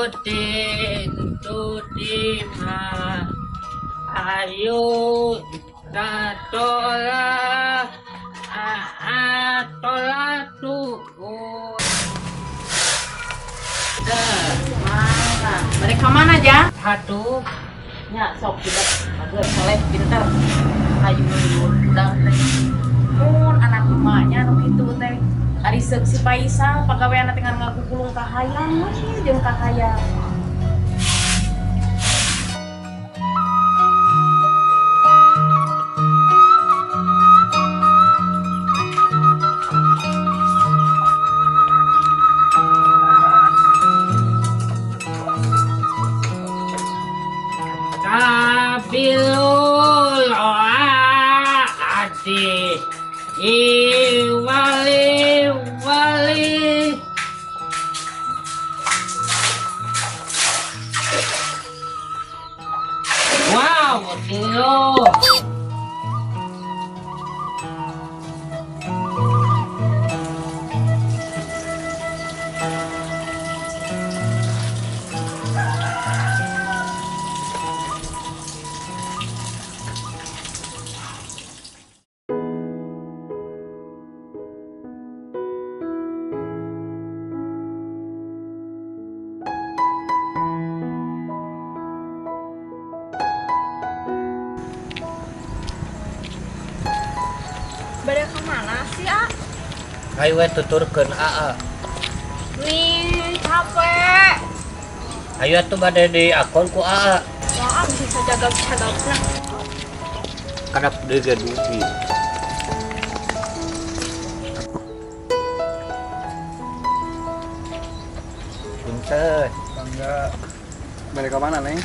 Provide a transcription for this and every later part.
Tuti lima. Ayo tatola atola tu. Mana? Balik ke mana, Jang? Satu. Ya, sok tidak bagus, soleh, pinter. Ayo udah teh. Mun anak emaknya nu kitu teh. Ari seuk si Paisal pagawean teh ngan ngagugulung kahayang we jeung kahayang. Kabilul ati iwali wali. Wow, kilo. Bade ka mana sih, A? Ayo we tuturkeun aa. Nih, capek. Ayo atuh bade diakon ku aa. Wah, bisa jagap-jagapna. Kadap deui ge dugi. Punten. Bangga. Bade ka mana, Neng?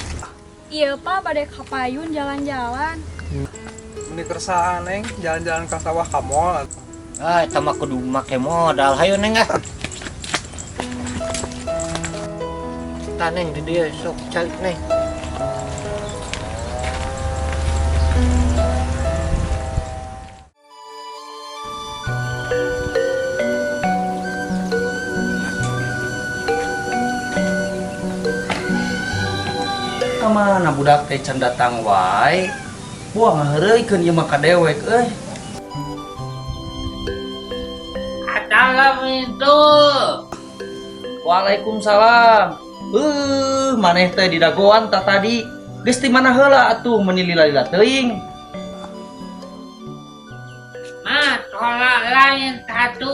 Iya, Pak, bade ka payun jalan-jalan. Meni kersaan, Neng, jalan-jalan ke sawah ka mall. Ah, eta mah kudu make modal. Hayu, Neng, ah. Tah, Neng, di dieu sok calik, Neng. Kamana budak teh can datang wae? Buah ngaheureuykeun ieu mah ka dewek euy. Assalamualaikum. Waalaikumsalam. Maneh teh di dagoan ta tadi. Geus ti mana heula atuh meuni lila-lila teuing. Mah, tolak lain satu.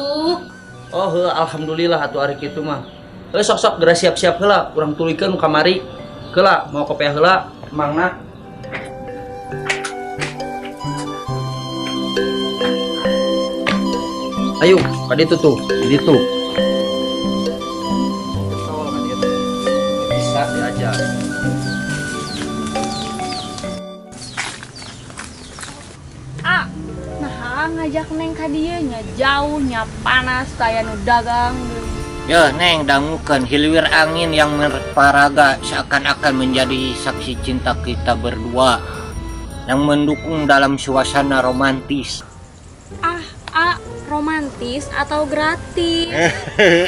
Oh, heuh, alhamdulillah atuh ari kitu mah. Heuh, sok-sok geura siap-siap heula, urang tuluykeun kamari. Heula, mau kopiah heula, mangna. Ayo, ka ditu tuh, di ditu. Betul, ka ditu. Bisa diajar. A, nah ngajak Neng ka dieu nya jauh nya panas taya nu dagang. Ya, Neng, dangukeun hiliwir angin yang merparaga seakan-akan menjadi saksi cinta kita berdua yang mendukung dalam suasana romantis. Ah, A, romantis atau gratis?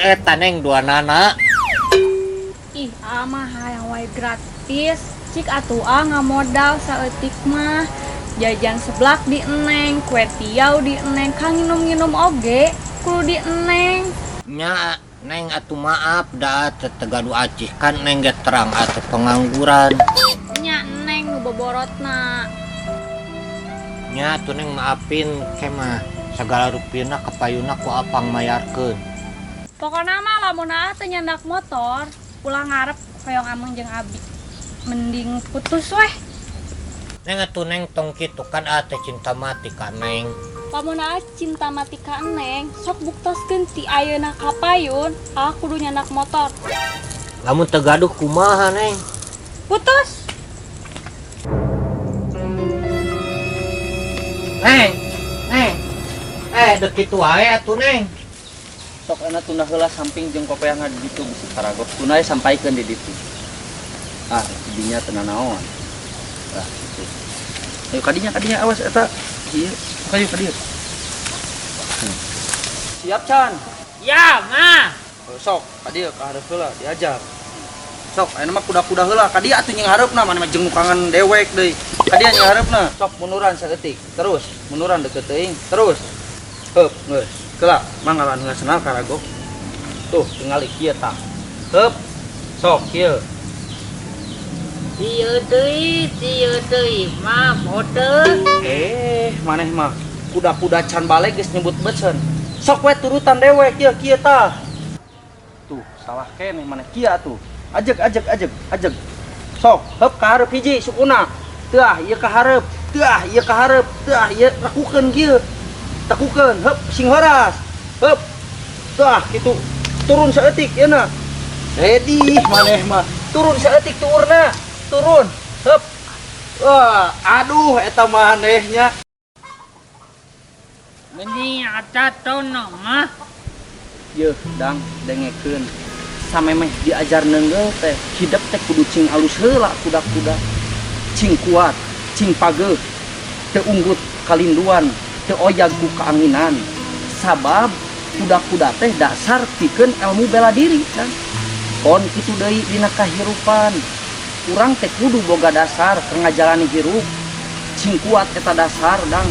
Eta Neng dua nana. Ih, A mah hayang wae gratis. Cik atuh A ngamodal saeutik mah. Jajan seblak di Neng, kue tiaw di Neng, kang nginum-nginum oge kudu di Neng. Nya, Neng atuh maaf da teu tegadu acih kan Neng ge terang atuh pengangguran. Nya Neng nu boborotna. Nya atuh Neng maafin kemah sagala rupina kapayuna ku apang mayarkeun. Pokona mah lamun aa teu nyandak motor, ulah ngarep hoyong ameng jeung abi. Mending putus weh. Neng atuh Neng tong kitu kan aa teh cinta mati ka Neng. Lamun aa cinta mati ka Neng, sok buktoskeun ti ayeuna ka payun, aa kudu nyandak motor. Lamun teu gaduh kumaha Neng? Putus. Neng, Neng. Dek kitu wae atuh Neng. Sok enak tunda heula samping jeung kopeah di ditu bisi karagok. Tunda we sampaikeun di ditu. Ah, dinya teu nanaon. Ah, gitu. Ayo kadinya, kadinya awas eta. Ieu, ayo kadieu. Siap, Chan? Ya, mah. Oh, sok, kadieu ka hareup heula diajar. Sok, ayeuna mah kuda-kuda heula. Ka dieu atuh nying hareupna, maneh mah jeung kangen dewek deui. Ka dieu nying hareupna. Sok munduran saeutik. Terus, munduran deket teuing. Terus. Heup, geus. Keula, mangalan heula senal karagok. Tuh, tingali kieu tah. Heup. Sok kieu. Ieu deui mah bodoh. Eh, maneh mah kuda-kuda can balik geus nyebut besen. Sok we turutan dewek kieu kieu tah. Tuh, salah keneh maneh kieu atuh. Ajeg ajeg ajeg ajeg. Sok, heup ka hareup hiji sukuna. Teuah ieu ka hareup, teuah ieu ka hareup, teuah ieu lakukeun kieu. Tekukeun, heup sing horas. Heup. Teuah kitu. Turun saeutik ieu na. Ready maneh mah. Turun saeutik tuurna. Turun. Heup. Wah, aduh eta manehnya. Meni ada tono mah. Yeuh, dang dengekeun. Samemeh diajar neungeul teh, hidep teh kudu cing alus heula kuda-kuda. Cing kuat, cing pageuh, teu unggut kalinduan, teu oyag ku kaanginan. Sabab kuda-kuda teh dasar pikeun ilmu bela diri kan. Kon kitu deui dina kahirupan. Urang teh kudu boga dasar keur ngajalani hirup. Cing kuat eta dasar dang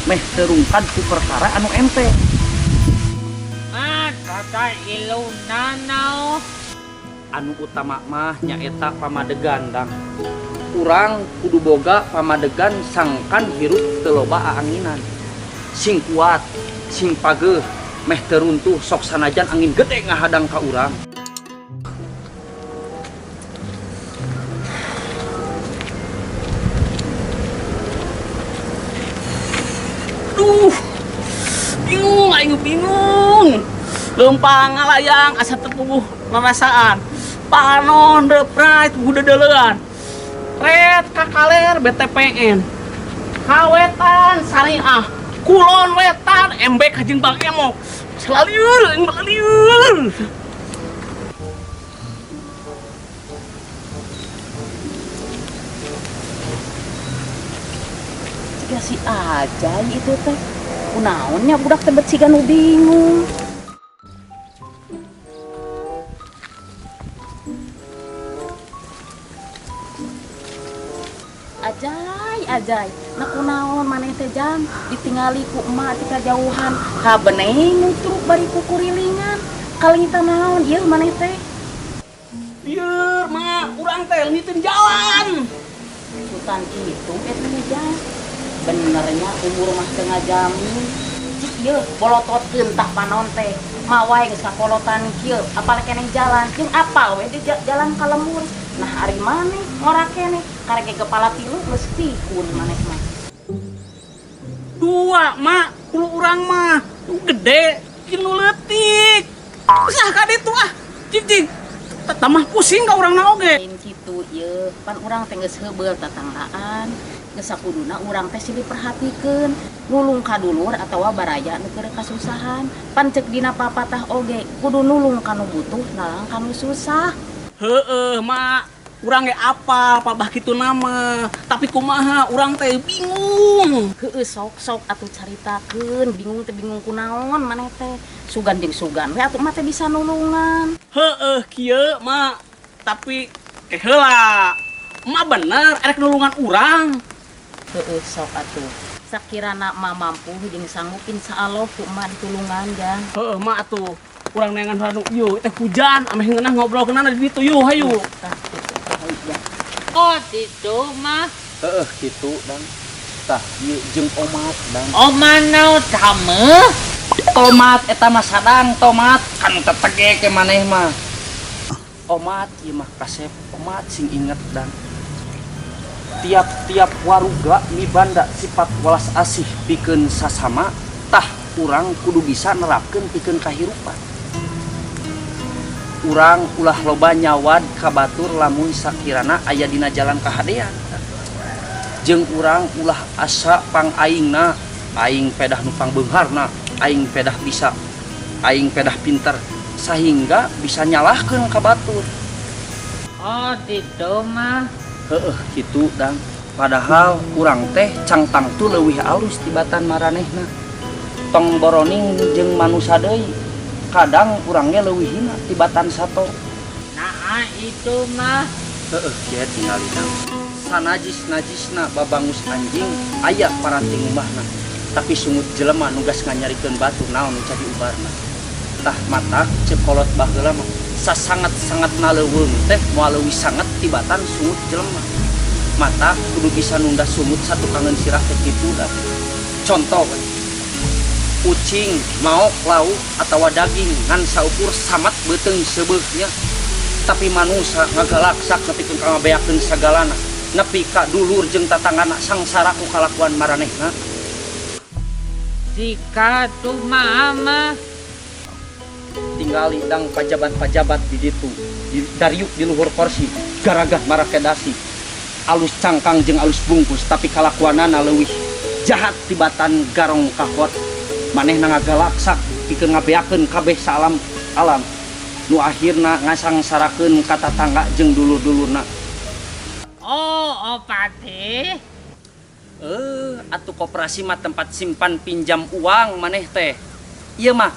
meh teu rungkad ku perkara anu enteng. Ah, tata iluna nao. Anu utama mah nyaeta pamadegan dang. Urang kudu boga pamadegan sangkan hirup teu loba aanginan. Sing kuat, sing pageuh, meh teu runtuh sok sanajan angin gede ngahadang ka urang. Duh, bingung, aing bingung. Leumpang ngalayang asa teu puguh rarasaan. Panon deuprai puguh deudeulean. Ret kakaler BTPN. Kawetan syariah. Kulon wetan embek jeung Bang Emok. Salalieur, aing mah lieur. Siga si Ajay itu teh. Kunaonnya budak teh bet siga nu bingung. Ajay, Ajay, nah kunaon maneh teh jang ditingali ku emak ti kajauhan, kabeneng nutruk bari kukurilingan. Kalengita naon ieu maneh teh? Lieur, mak, urang teh leungiteun jalan. Sultan kitu eta teh jang. Benernya umur mah teu ngajamin. Cik ieu bolototkeun tah panon teh. Mawae geus kakolotan kieu, apal keneh jalan jeung apal we di jalan ka lembur. Nah ari maneh ngora keneh, karek ge kepala tilu geus pikun maneh mah. Dua, mak, kulo urang mah nu gede jeung nu leutik. Sah ka ditu ah. Cik cik. Tambah pusing ka urangna oge. Lain kitu ieu, pan urang teh geus heubeul tatanggaan. Geus sakuduna urang teh silih perhatikeun, nulung ka dulur atawa baraya nu keur kasusahan. Pan ceuk dina papatah oge, kudu nulung ka nu butuh, nalang ka nu susah. Heueuh, mak, urang ge apal pabah kitu nama, tapi kumaha urang teh bingung. Heueuh sok-sok atuh caritakeun, bingung teh bingung kunaon maneh teh. Sugan jeung sugan we atuh mah teh bisa nulungan. Heueuh kieu, mak, tapi ke heula. Emak bener erek nulungan urang. Heueuh sok atuh. Sakirana emak mampu jeung sanggup insyaallah ku emak ditulungan jang. Heueuh mak atuh. Urang neangan anu ieu teh hujan ameh ngeunah ngobrolkeunana di ditu yeuh hayu. Tah kitu hayu jang. Oh, kitu mah. Heueuh kitu dang. Tah ieu jeung omat dang. Omat naon tame? Tomat eta mah sadang tomat kan tetege ke maneh mah. Omat ieu mah kasep omat sing inget dang. Tiap-tiap waruga mibanda sifat welas asih pikeun sasama tah urang kudu bisa nerapkeun pikeun kahirupan. Urang ulah loba nyawad ka batur lamun sakirana aya dina jalan kahadean. Jeung urang ulah asa pang aingna, aing pedah nu pangbeungharna, aing pedah bisa, aing pedah pinter sehingga bisa nyalahkeun ka batur. Oh, kitu mah. Heueuh kitu dang. Padahal urang teh cangtang tu leuwih alus tibatan maranehna. Tong boroning jeung manusa deui. Kadang urang ge leuwih hina tibatan sato. Nah, Kumaha itu mah? Heeh, kieu tingali dang. Sanajis najisna babangus anjing aya paranti ngumbahna. Tapi sungut jelema nu geus nganyarikeun batu naon nu jadi ubarna. Tah matak ceuk kolot baheula mah sasangat-sangatna leuweung teh moal leuwih sangat tibatan sungut jelema. Matak kudu bisa nunda sungut satukangeun sirah teh kitu dah. Contoh we. Ucing maok lauk atawa daging ngan saukur samat beuteung seubeuhnya. Tapi manusia ngagalaksak nepikeun ka ngabeakeun sagalana nepi ka dulur jeung tatanggana sangsara ku kalakuan maranehna. Jika tuh mama. Tinggali dang pajabat-pajabat di ditu di, dariuk di luhur kursi garagah marake dasi alus cangkang jeung alus bungkus, tapi kalakuanana leuwih jahat tibatan garong kahot. Manehna ngagalaksak pikeun ngabeakeun kabeh saalam alam nu akhirna ngasangsarakeun ka tatangga jeung dulur-dulurna. Oh, opati. Eh, atuh koperasi mah tempat simpan pinjam uang maneh teh. Ieu mah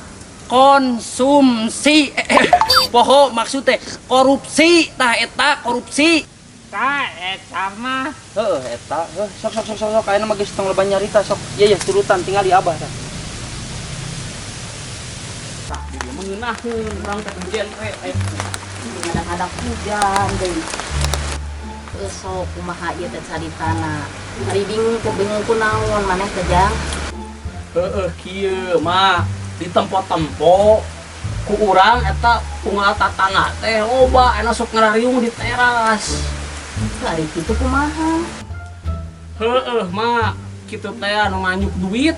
konsumsi. Poho maksud teh korupsi, tah eta korupsi. Tah eta mah. Heeh, eta. Heuh, sok sok sok sok sok ayeuna mah geus tong loba nyarita sok. Ieu ya turutan tingali abah tah. Tah, dia mengenaheun urang teh hujan we. Kadang-kadang hujan deui. Sok kumaha ieu teh caritana? Ari bingung teh bingung kunaon maneh teh, Jang? Heeh, kieu mah ditempo-tempo ku urang eta unggal tatangga teh loba anu sok ngarariung di teras. Ari kitu kumaha? Heeh, mah kitu teh anu nganjuk duit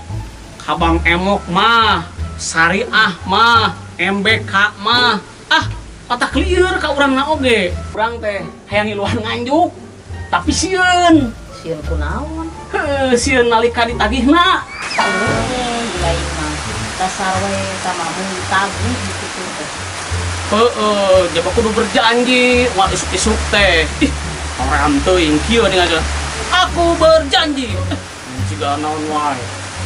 ka Bank Emok mah, Syariah mah, MBK mah. Ah, otak lieur ka urangna oge. Urang teh hayang ngiluan nganjuk, tapi sieun. Sieun kunaon? Heuh, sieun nalika ditagihna. Eueuh, lain mah. Dasar we sama mun ditagih gitu teh. Heeh, jaba kudu berjanji, wah isuk-isuk teh. Ih, orang teuing kieu nih aja. Aku berjanji. Eh, jiga naon wae.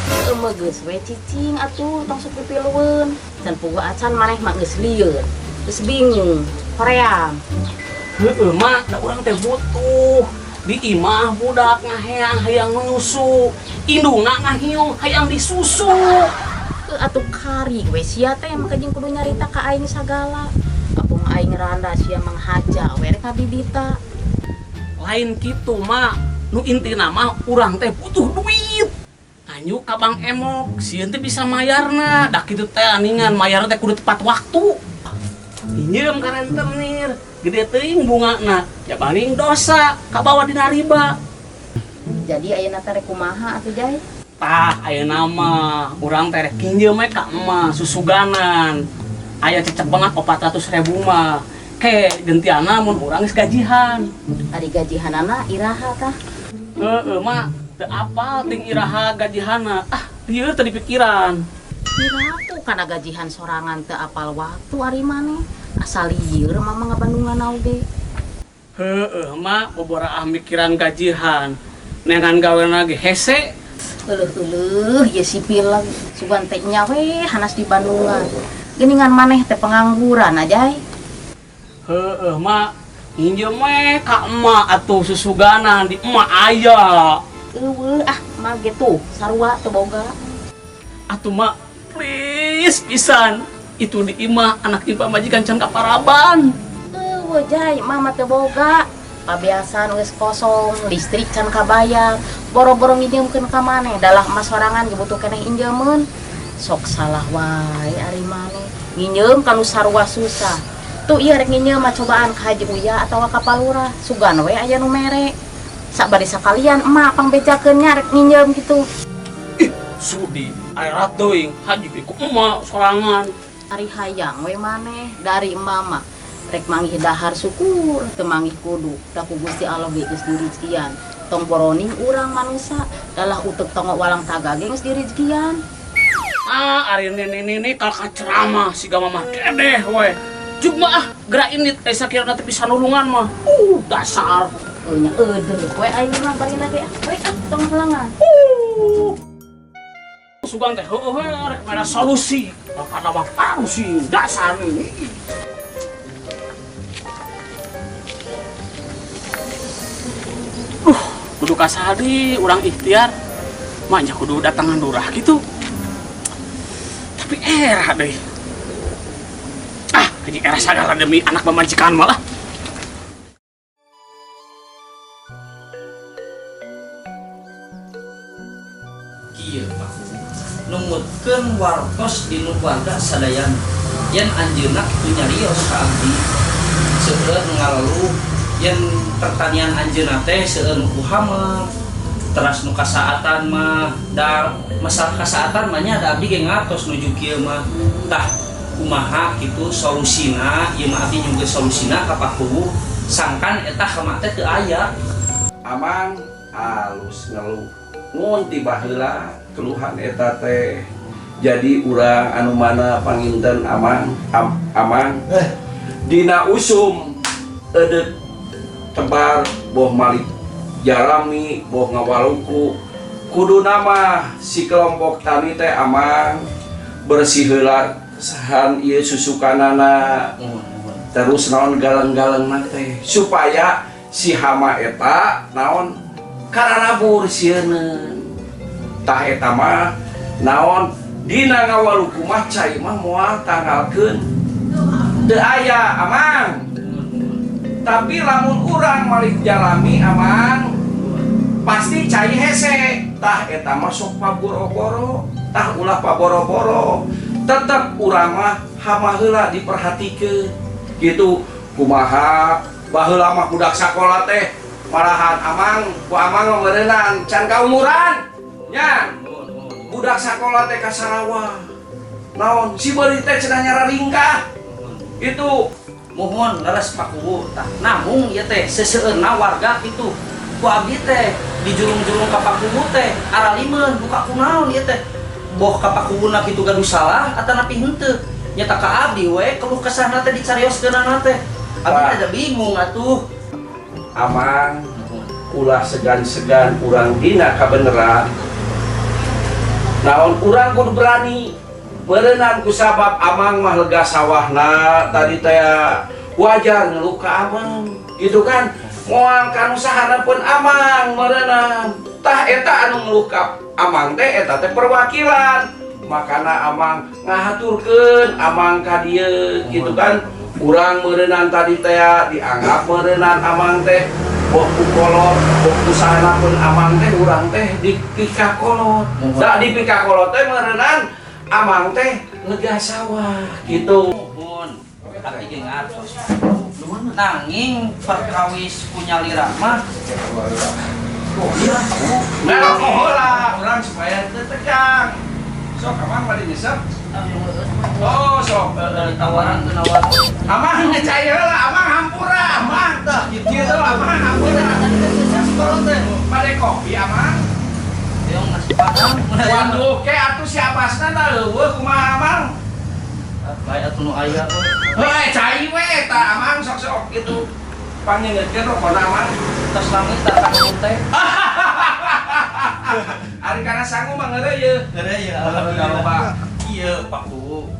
Heueuh mah geus we cicing atuh, tong sok dipilueun. Can puguh acan maneh mah geus lieun. Geus bingung, hoream. Heeh, mah, da urang teh butuh. Di imah budak ngaheang hayang nyusu, indungna ngahiung hayang disusu. Heuh atuh kari we sia teh maka jeung kudu nyarita ka aing sagala. Apung aing randa sia manghaja we rek ka bibita. Lain kitu, mah. Nu intina mah urang teh butuh duit. Nganjuk ka Bank Emok, sieun teh bisa mayarna. Da kitu teh aningan mayarna teh kudu tepat waktu. Pinjem ka rentenir, gede teuing bungana, ya paling dosa kabawa dina riba. Jadi ayeuna teh rek kumaha atuh, Jai? Tah, ayeuna mah urang teh rek pinjem we ka emak susuganan. Aya cecek banget 400 ribu mah. Ke gentiana mun urang geus gajihan. Ari gajihanana iraha tah? Heeh, mah teu apal ting iraha gajihanna. Ah, lieur teu dipikiran. Piraku kana gajihan sorangan teu apal waktu ari maneh. Asal lieur mama ngabandungan oge. Heeh, mah bobora ah mikiran gajihan. Neangan gawe lagi hese. Euleuh-euleuh ye si pileg sugan teh nya we hanas di Bandungan. Geuningan maneh teh pengangguran aja. Heeh, mah nginjem we ka emak atuh susuganan di emak aya. Eueuh ah mah gitu sarua teu boga. Atuh mak, please pisan. Itu di imah anak ipa majikan can kaparaban. Eueuh Jai, mama teu boga. Pabeasan geus kosong, listrik can kabayar. Boro-boro nginjeumkeun ka maneh, dalah emas sorangan ge butuh keneh injeumeun. Sok salah wae ari maneh. Nginjeum ka nu sarua susah. Tuh ieu rek nginjeum mah cobaan ka Haji Uya atawa ka Palura. Sugan we aya nu mere. Sabari sakalian emak pangbejakeun nya rek nginjeum kitu. Ih, sudi akhirat teuing haji ge ku emak sorangan. Ari hayang we maneh dari mama. Rek manggih dahar syukur, teu manggih kudu. Da ku Gusti Allah ge geus dirizkian. Tong boroning urang manusa, dalah utek tongo walang taga ge geus dirizkian. Ah, ari nenek-nenek kalau ceramah siga mamah dedeh we. Jug mah ah, gerak ini teh sakirana teh bisa nulungan mah. Dasar. Oh nya eudeuh we aing mah bari lagi ah. Rek ah tong halangan. Sugan teh heueuh we rek mere solusi. Makana mah pusing dasar. Kudu ka saha deui urang ikhtiar? Manya kudu datangan lurah gitu. Tapi era deui. Ah, anjing, era sagala demi anak pamajikan malah. Kieu, Pak, numutkeun wartos dinu warga sadayana yen anjeunna kitu nyarios ka abdi, seueur nu ngaleluh yen pertanian anjeunna teh seueur nu ku hama. Teras nu kasaatan mah, da masalah kasaatan mah nya, da abdi ge ngartos nuju kieu mah. Tah, kumaha kitu solusina ieu mah? Abdi nyungkeun solusina ka Pak Kuwu sangkan eta hama teh teu aya. Amang alus ngeluh ngun ti baheula keluhan eta teh. Jadi urang anu mana panginten, Amang, Amang, dina usum eudeuk tebar, boh malik jarami, boh ngawaluku, kudu nama si kelompok tani teh, Amang, bersih heula sahan ieu susukanana, terus naon galeng-galeng teh supaya si hama eta naon kararabur sieun. Tah, eta mah naon dina ngawaluku mah cai mah moal tanggalkeun teu aya, Amang. Tapi lamun urang malik jalami, Amang, pasti cai hese. Tah, eta mah sok paboro-boro. Tah, ulah paboro-boro, tetep urang mah hama heula diperhatikeun gitu. Kumaha baheula mah budak sakola teh malahan, Amang, ku Amang meureunnan can kaumuran nya, budak sakola teh ka Sarawak naon si beuri teh cenah nyararingkah itu. Mohon, leres, Pak Kuwu. Tah, namung ieu teh seseueurna warga kitu ku abdi teh dijurung-jurung ka Pak Kuwu teh aralimeun buka kunaon ieu teh, boh ka Pak Kuwuna kitu gaduh salah atanapi henteu. Nyata ka abdi we keluh kesahna teh dicarioskeunana teh abdi Wah. Teh da bingung atuh. Amang, ulah segan-segan urang dina kabeneran. Naon urang kudu berani meureunan ku sabab Amang mah lega sawahna tadi teh, wajar ngeluh ka Amang gitu kan, moal kanu pun Amang meureunan. Tah, eta anu ngeluh ka Amang teh, eta teh perwakilan, makana Amang ngahaturkeun Amang ka dieu gitu kan. Urang meureunan tadi teh dianggap meureunan Amang teh boh ku kolot, boh ku pun Amang teh urang teh dipikakolot. Da dipikakolot teh meureunan Amang teh lega sawah gitu. Mohon, abdi ge ngartos, nanging perkawis punya lira mah. Oh iya, Pak Kuwu. Ngarokok heula urang supaya teu tegang. Sok, Amang bade nyesep. Oh, sok. Tawaran teu nawar. Amang ngecai heula, Amang, hampura Amang tah kitu, Amang, hampura. Tadi kan seseh si kolot teh. Bade kopi, Amang? Yang nasi padang. Waduh, ke atuh si Abasna da leuweuh, kumaha, Amang? Bae atuh nu aya we. Heuh, cai we eta, Amang, sok-sok gitu. Pangingetkeun rokona, Amang. Tos lami tah sangu teh. Ari kana sangu mah ngeureuh ye. Geureuh ya. Alhamdulillah loba. Iya, Pak Kuwu.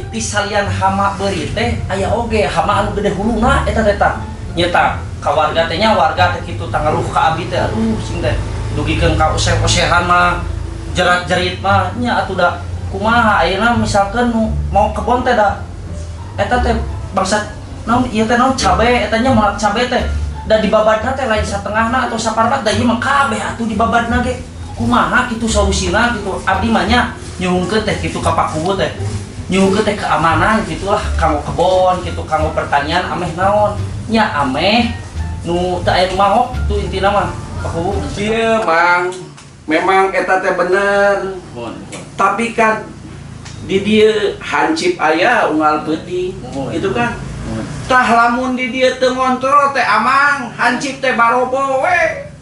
Di salian hama beuri teh aya oge hama anu gede huluna eta teh tah. Nyeta ka warga teh nya, warga teh kitu tah ngeluh ka abdi teh, aduh sing teh dugikeun ka oseh-osehan mah, jerat-jerit mah nya. Atuh da kumaha ayeuna misalkeun nu mau kebon teh, da eta teh bangsa naon ieu teh, naon, cabe eta nya, melak cabe teh da dibabadna teh lain satengahna atau saparpat, da ieu mah kabeh atuh dibabadna ge. Kumaha kitu solusina kitu? Abdi mah nya nyuhunkeun teh kitu ka Pak Kuwu teh, nyuhunkeun teh keamanan gitulah kanggo kebon gitu, kanggo pertanian, ameh naon nya, ameh nu teu aya nu maok tuh intina mah, Pak Kuwu. Iya, Mang. Memang eta teh bener. Mohon, mohon. Tapi kan di dieu hancip aya unggal peuting. Oh, Itu kan. Mohon. Tah, lamun di dieu teu ngontrol teh, Amang, hancip teh barobo we.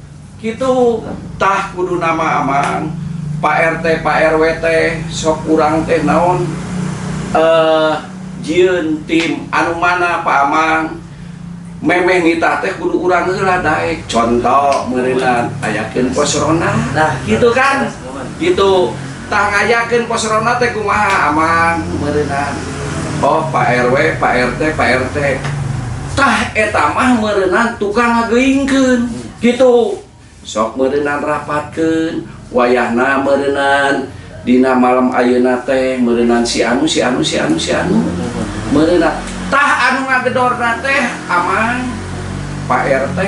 Gitu. Tah, kudu nama Amang, Pak RT, Pak RW teh sok urang teh naon jieun tim anu mana, Pak Amang, memeh nitah teh kudu urang heula daek. Contoh meureunan ayakeun pos ronda. Nah, gitu kan. Mohon. Gitu. Tah, ngayakeun pos ronda teh kumaha, Amang, meureunan? Oh, Pak RW, Pak RT, Pak RT. Tah, eta mah meureunan tukang ngageuingkeun gitu. Sok meureunan rapatkeun wayahna meureunan dina malam ayeuna teh meureunan si anu si anu si anu si anu meureunan tah anu ngagedorna teh Amang, Pak RT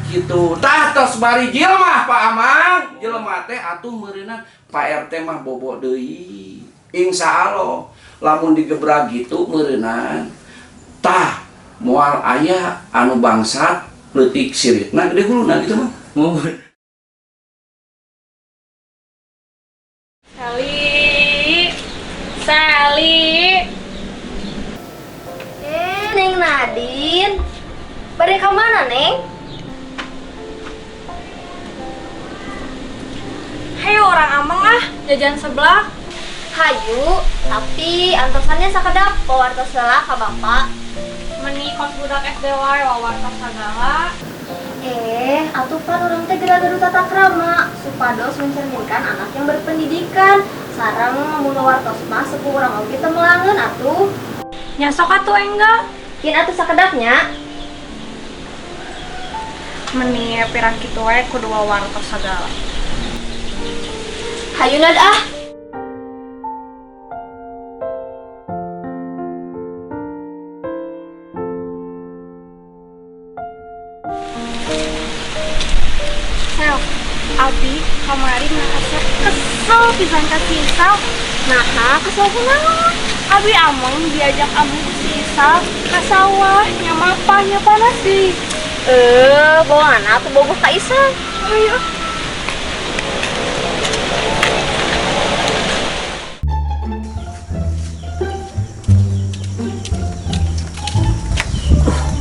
gitu. Tah, tos bari jelema, Pak Amang, jelema teh atuh meureunan Pak RT mah bobo deui. Insya Allah lamun digebrak gitu meureunan tah moal aya anu bangsat leutik siritna gede huluna gitu mah. Muhun. Sally, Sally. Eh, Neng Nadine. Bade ka mana, Neng? Hayo urang ameng ah, jajan seblak. Hayu, tapi antosannya sakedap pawartos heula ka Bapak. Meni kos budak SD wae wawartos sagala. Eh, atuh pan urang teh geura gaduh tata krama supados mencerminkan anak yang berpendidikan. Sareng mun wartos mah sepuh urang oge teu melangeun atuh. Nya sok atuh enggak. Kin atuh sakedapnya. Meni pirang kitu wae kudu wawartos sagala. Hayu, Nad, ah. Sel, Abi kamari ngerasa kesel pisan ka si Isal. Nah, kesel kunaon? Abi ameng diajak ameng ku si Isal ka sawah nyamapah nyapa nasi. Eh, bohongan atuh bogoh ka Isal. Ayo.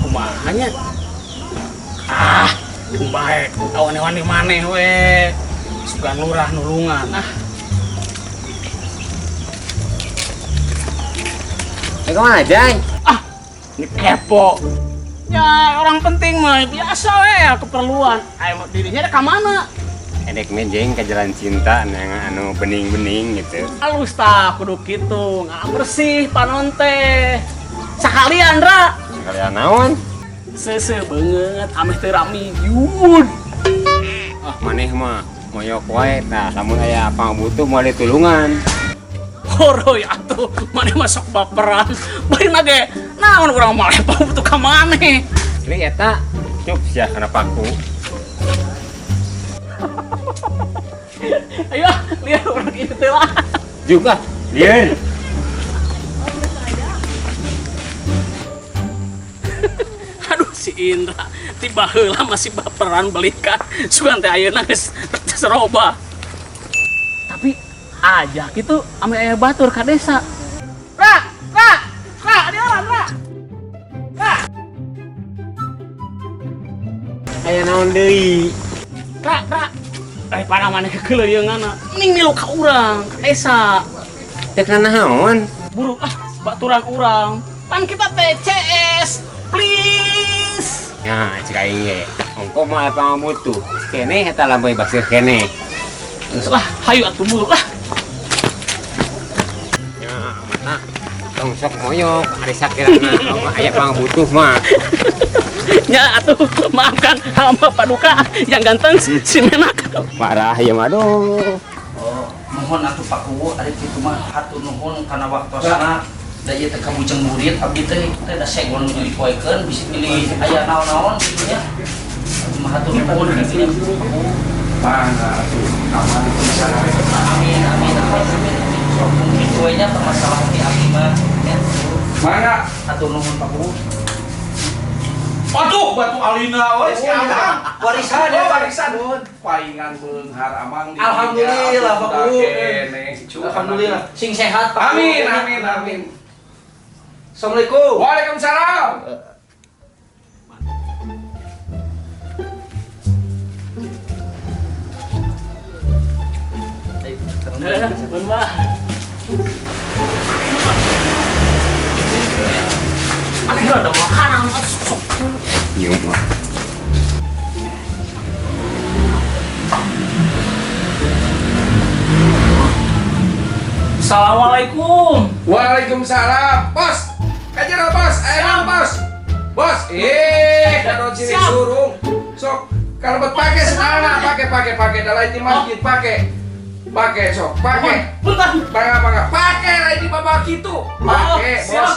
Kumaha nya? Ah, bae awan-wani maneh we. Sugan lurah nulungan. Ah, Eh, kemana, Jay? Ah, ini kepo. Ya, orang penting mah biasa we keperluan. Ayo dirinya ada ka mana? Edek mejeng ke jalan cinta yang anu bening-bening gitu. Halus tah kudu kitu, nggak bersih panon teh. Sakalian, Ra. Sekalian naon? Seuseuh banget, ameh teu rami yud. Ah, maneh mah moyok wae tah lamun aya pangabutuh moal ditulungan. Horoy atuh, maneh mah sok baperan. Bari ge naon urang mah butuh ka maneh. Li eta cup sia kana paku. Ayo, lihat urang ieu teh lah. Juga lieun. Aduh si Indra, tiba heula masih baperan belikan. Sugan teh ayeuna geus robah. Tapi ajak itu ame aya batur ka desa. Ra, Ra, Ra, di orang, Ra. Ra, Aya naon deui? Ra, Ra. Eh, parah maneh kekeleuyeunganna. Mending milu ka urang, ka desa. Teh naon? Buru ah, baturan urang. Pan kita TCS. Please. Ya, cik aing ge. Ongko mah pangabutuh. Keneh eta lampai baseuh keneh. Lah, hayu atuh buru lah. Ya, mata tong sok moyok ari sakirana aya pangabutuh mah. Ya atuh, maafkan hamba paduka yang ganteng si Menak. Parah ya mah aduh. Oh, mohon atuh Pak Kuwu, ari kitu mah hatur nuhun kana waktosna. Da ieu teh kabujeng murid abdi teh teh da sengon nuju dipoekeun bisi milih aya naon-naon kitu nya. Abdi mah hatur nuhun kitu nya Pak Kuwu. Mangga atuh aman pisan. Amin amin amin amin amin. Sok mungkin we nya permasalahan di abdi mah nya. Mangga. Hatur nuhun Pak Kuwu. Aduh, batu alina we si Amang. Warisan Oh, ya. warisan. Paingan beunghar Amang di Alhamdulillah, Pak Kuwu. Keneh. Alhamdulillah. Sing sehat Pak Kuwu. Amin amin amin. Assalamualaikum. Waalaikumsalam. Eh, Mbah. Aduh, ada makanan sok. Nyium mah. Assalamualaikum. Waalaikumsalam. Bos. Kajero bos, ayo bos. Bos, eh, kalau sini Siap. surung. Sok. Kalebet pake sekarang, pake pake pake da lain di masjid pake. Pake sok, pake. Punten. Bangga bangga, pake lain di babak kitu. Pake, Oh, siap. bos.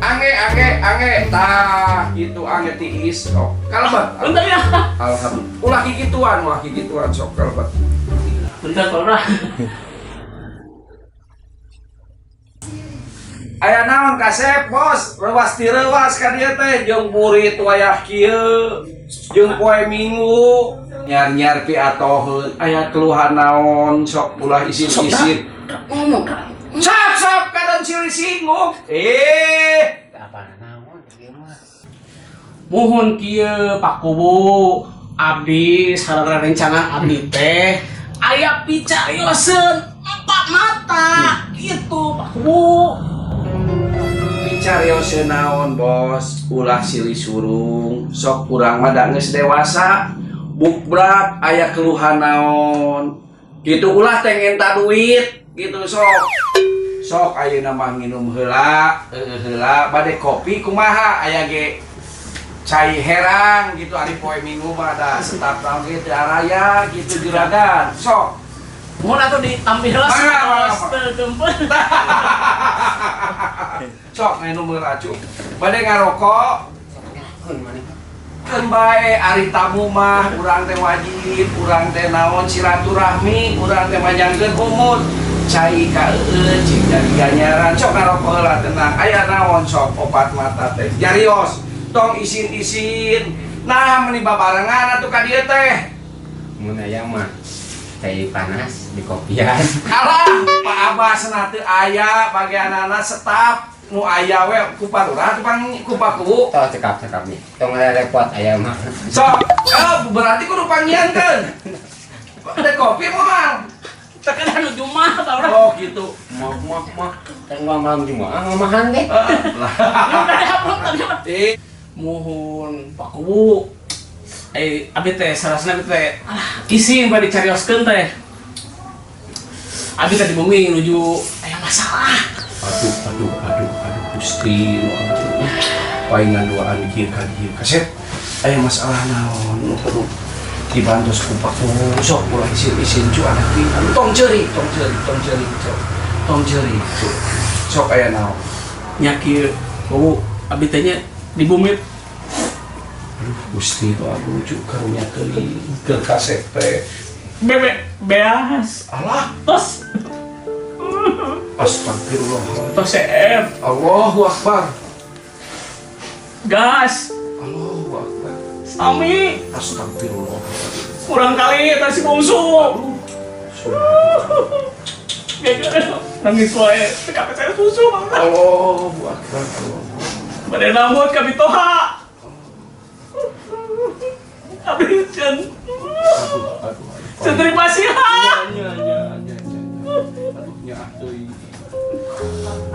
Angge angge angge, tah gitu angge tiis sok. Kalebet. Punten ya. Alhamdulillah. Ulah kikituan, ulah kikituan sok kalebet. Punten, Pak Lurah. Aya naon kasep bos, reuwas ti reuwas ka dieu teh jeung burit wayah kieu, jeung poe Minggu, nyar-nyar pi atoheun, aya keluhan naon sok ulah isin-isin. Ngomong. Sok sok kadon silih singgung. Eh, Apa naon ieu mah? Muhun kieu Pak Kuwu, abdi sareng rencangan abdi teh aya picarioseun empat mata gitu Pak Kuwu. Picarioseun naon bos, ulah silih surung, sok urang mah da geus dewasa, bukbrak aya keluhan naon. Gitu ulah teh ngenta duit gitu sok. Sok ayeuna mah nginum heula, heueuh heula, bade kopi kumaha aya ge cai herang gitu ari poe Minggu mah da staf naon ge teu araya gitu juragan. Sok. Mohon atuh ditampil heula. Mangga, mangga, mangga. Teu gempel. Sok nginum heula cu. Bade ngarokok keun bae ari tamu mah urang teh wajib, urang teh naon silaturahmi, urang teh manjangkeun umur. Cai ka eueuh cing jadi ganjaran. Sok ngarokok heula tenang. Aya naon sok opat mata teh. Jarios, tong isin-isin. Nah, meuni babarengan atuh ka dieu teh. Mun aya mah cai panas di kopian. Alah, Pak Abah cenah teu aya bagianana staf nu aya we ku parurah teu pang ku Paku. Tong cekap-cekap nih. Tong repot aya mah. Sok, oh, berarti kudu panggiankeun. Teh kopi moal. Tekan nu Jumat Pak Lurah. Oh gitu. Mah mah mah. Kan gua malam Jumat ngamahan deh. Ya udah, punten. Eh, Muhun Pak Kuwu. Eh, abdi teh sarasna abdi teh alah isin bade dicarioskeun teh. Abdi teh di bumi nuju aya masalah. Aduh, aduh, aduh, aduh, Gusti, nu aduh. Paingan duaan kieu ka dieu. Kasep, aya masalah naon nu kudu dibantos ku Pak Kuwu. Sok ulah isin-isin cu anak pi. Anu, tong ceurik, tong ceurik, tong ceurik, sok. Tong ceurik, cu. Sok aya naon. Nya kieu Kuwu, abdi teh nya di bumi. Aduh, Gusti nu aduh cu karunya teuing keur kasep teh. Bebe beas. Alah, Tos astagfirullah. Tos CF Allahu Akbar. Gas. Allahu Akbar. Sami. Astagfirullah. Kurang kali eta si bungsu. Nangis wae teu kabeh saya susu Bang. Allahu Akbar. Allah. Bade nambut ka mitoha. Abdi can Aduh, aduh, aduh. Can terima siha. Nya, nya, nya, nya. Aduh, nya teuing.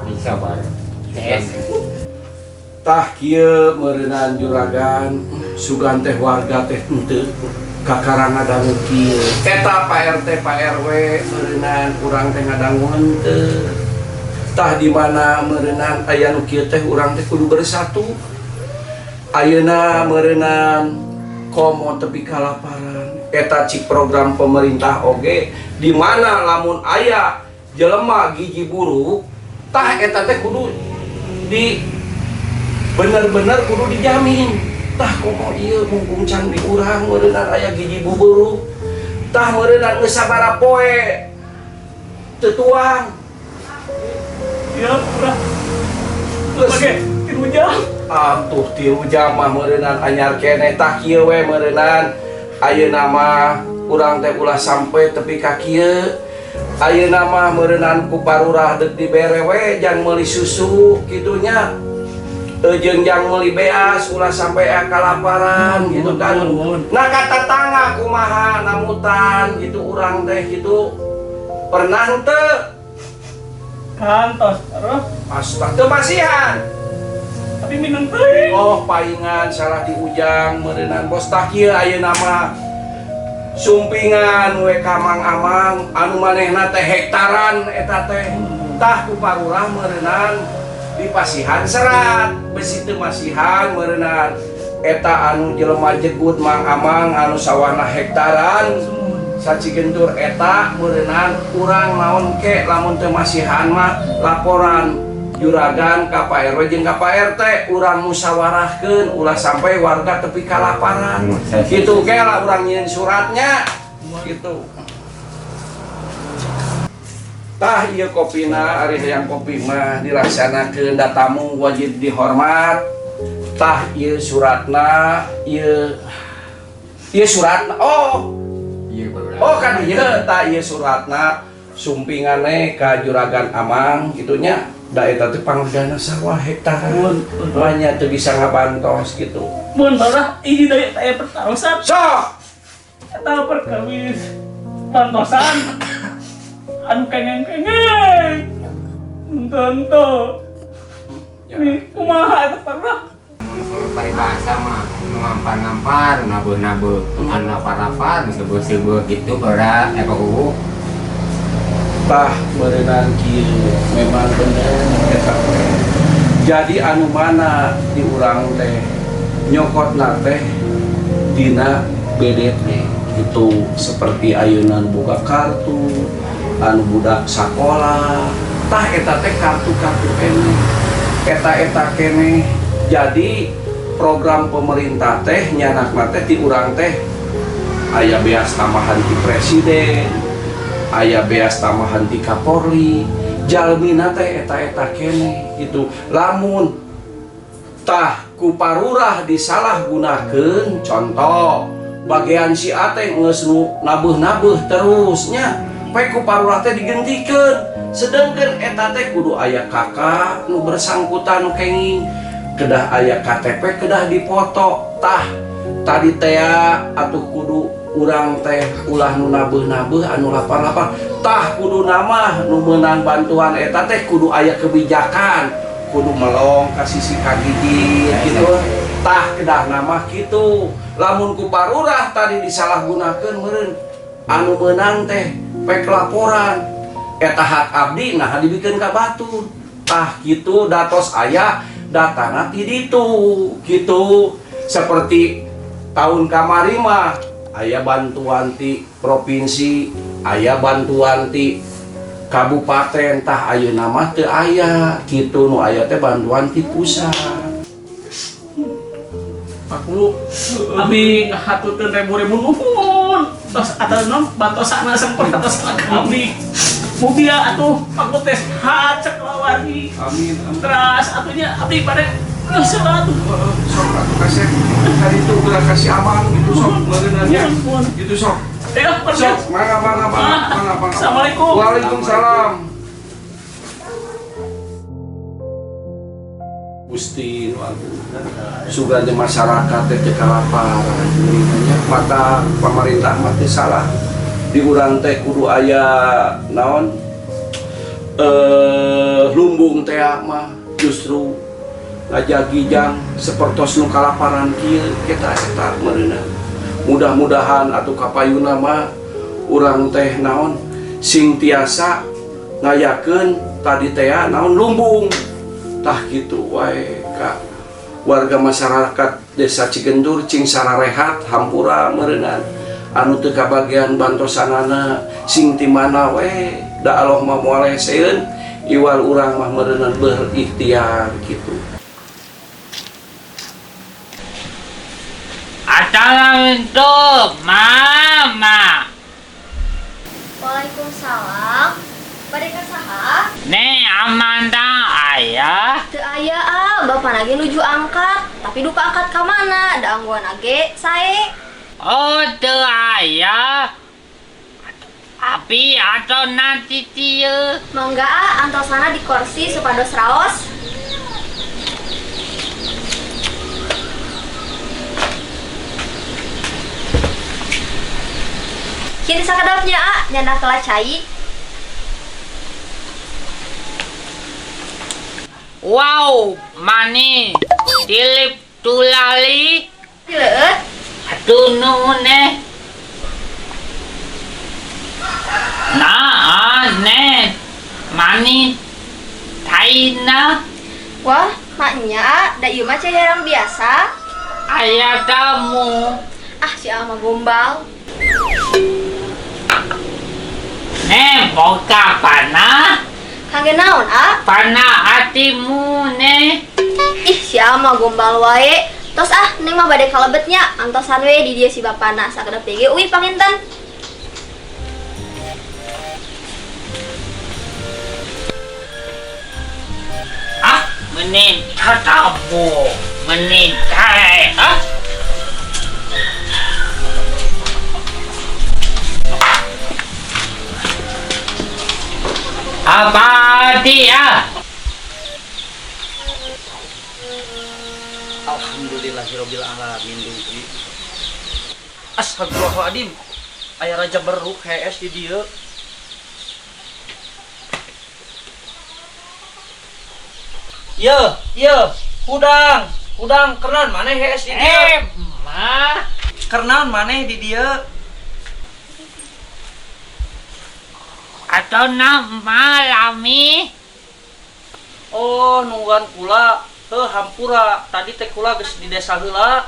Bisa bar. CS. Tah kieu meureunan juragan sugan teh warga teh henteu kakara ngadangu kieu. Eta Pak RT Pak RW meureunan urang teh ngadangu henteu. Tah di mana meureunan aya nu kieu teh urang teh kudu bersatu. Ayeuna meureunan komo tepi kalaparan. Eta cik program pemerintah oge di mana lamun aya jelema gizi buruk tah eta teh kudu di bener-bener kudu dijamin. Tah komo ieu mumpung can di urang meureunnan aya gizi buruk tah meureunnan geus sabaraha poe teu tuang. Ya urang Geus. Oke, 3 jam. Atuh 3 jam mah meureunnan anyar keneh. Tah kieu we meureunnan ayeuna mah urang teh ulah sampai tepi ka kieu. Ayeuna mah meureunnan ku parurah deuk dibere we jang meuli susu kitu nya. Jeung jang meuli beas ulah sampai aya kalaparan gitu kan. Nah, kata tetangga kumaha namutan gitu urang teh gitu pernah teu? Kantos, terus. Astaga, teu masihan. Tapi minum teuing. Oh, paingan salah diujang meureunan bos. Tah kieu ayeuna mah sumpingan we ka Mang Amang anu manehna teh hektaran eta teh. Tah ku parurah meureunan dipasihan serat besi teu masihan meureunnan. Eta anu jelema jegut Mang Amang anu sawahna hektaran Sacigentur eta meureunan urang naon ke lamun teu masihan mah laporan juragan ka Pak RW jeung ka Pak RT, urang musyawarahkeun ulah sampai warga tepi kalaparan. Kitu ke lah urang nyieun suratnya gitu. Tah, ieu kopina, ari hayang kopi mah dilaksanakeun, da tamu wajib dihormat. Tah, ieu suratna, ieu ieu suratna. Oh. Iya, baru. Oh kan ieu, tah ieu suratna, sumpingane ka Juragan Amang kitu nya, da eta teh panglegana sawah hektaran. Banyak teu bisa ngabantos gitu. Mun barudak hiji deui teh pertarosan. Sok. Eta perkawis bantosan anu kengeng-kengeng. Tentu. Nih, kumaha eta barudak? Kalau paribasa mah nu ngampar-ngampar, nabeuh-nabeuh, anu lapar-lapar, seubeuh-seubeuh gitu barudak eh Pak Kuwu. Tah, meureunan kieu memang bener eta teh. Jadi anu mana di urang teh nyokotna teh dina BDT gitu, seperti ayeuna nu boga kartu anu budak sakola, tah eta teh kartu-kartu keneh, eta-eta keneh. Jadi program pemerintah teh nyanakna teh di urang teh aya beas tambahan ti presiden, aya beas tambahan ti Kapolri, jalmina teh eta-eta keneh gitu. Lamun tah ku parurah disalahgunakeun, contoh bagian si A teh geus nu nabeuh-nabeuh terusnya pe ku parurah teh digentikeun, sedangkan eta teh kudu aya KK nu bersangkutan nu kenging, kedah aya KTP, kedah dipoto. Tah, tadi teh atuh kudu urang teh ulah nu nabeuh-nabeuh anu lapar-lapar. Tah, kudu nama nu meunang bantuan eta teh kudu aya kebijakan, kudu melong ka sisi kagigit gitu. Tah, kedah nama kitu. Lamun ku parurah tadi disalahgunakeun meureun anu meunang teh pek laporan eta hak abdi nah dibikeun ka batur. Tah kitu, datos aya datana ti ditu kitu. Seperti tahun kamari mah aya bantuan ti provinsi, aya bantuan ti kabupaten. Tah, ayeuna mah teu aya kitu, nu aya teh bantuan ti pusat. Aku abdi ngahaturkeun ribu-ribu nuhun. Tos atau non bantosana sempet atos ka abdi. Mugia atuh aku teh sehat sakeluargi. Amin, amin. Terus atunya abdi bade salat. Sok atuh kasih tadi itu gerak kasih aman gitu, sok meureunna nya. Nuhun. Gitu sok. Ya, pergi. Sok, mangga mangga mangga mangga mangga. Assalamualaikum. Waalaikumsalam. Gusti nu agung. Suganya masyarakat teh teu kalaparan nya, mata pemerintah mah teu salah. Di urang teh kudu aya naon lumbung teh mah justru ngajagijang sepertos nu kalaparan kieu kita eta meureunna. Mudah-mudahan atuh kapayuna mah urang teh naon sing tiasa ngayakeun tadi teh naon lumbung. Tah kitu wae ka warga masyarakat Desa Cigentur, cing sararehat, hampura meureunan anu teu kabagian bantosanana sing ti mana we, da Allah mah moal leseun iwal urang mah meureunan berikhtiar gitu. Assalamualaikum, Mama. Waalaikumsalam. Bade ka saha? Nih Amanda ayah. Teu aya ah, bapak lagi nuju angkat. Tapi duka angkat ka mana? Da angguan age sae. Oh, teu aya. Abi atau nanti tieu. Mangga ah, antosana di kursi supados raos. Kini sakedapnya ah, nyandak heula cai. Wow, mani tilip tulali. Dileueut. Atuh nuhun eh. Nah, ah, nih mani taina. Wah, maknya ah, da ieu mah cai herang biasa. Aya tamu. Ah, si Aa mah gombal. Neng, boga panah. Kangge naon, A? Panah hatimu, Neng. Ih, si Aa mah gombal wae. Tos ah, Neng mah bade kalebet nya. Antosan we di dieu si bapana sakedap deui ge uih panginten. Ah, meni tatabu, meni tae, ah. Apa dia? Alhamdulillahirabbil alamin dugi. Astagfirullahaladzim. Aya raja beruk hees di dieu. Ye, ye, hudang, hudang kernan maneh hees di dieu. Mah. Kernan maneh di dieu. Atau nama lami? Oh, nungguan kula. Heuh, hampura. Tadi teh kula geus di desa heula.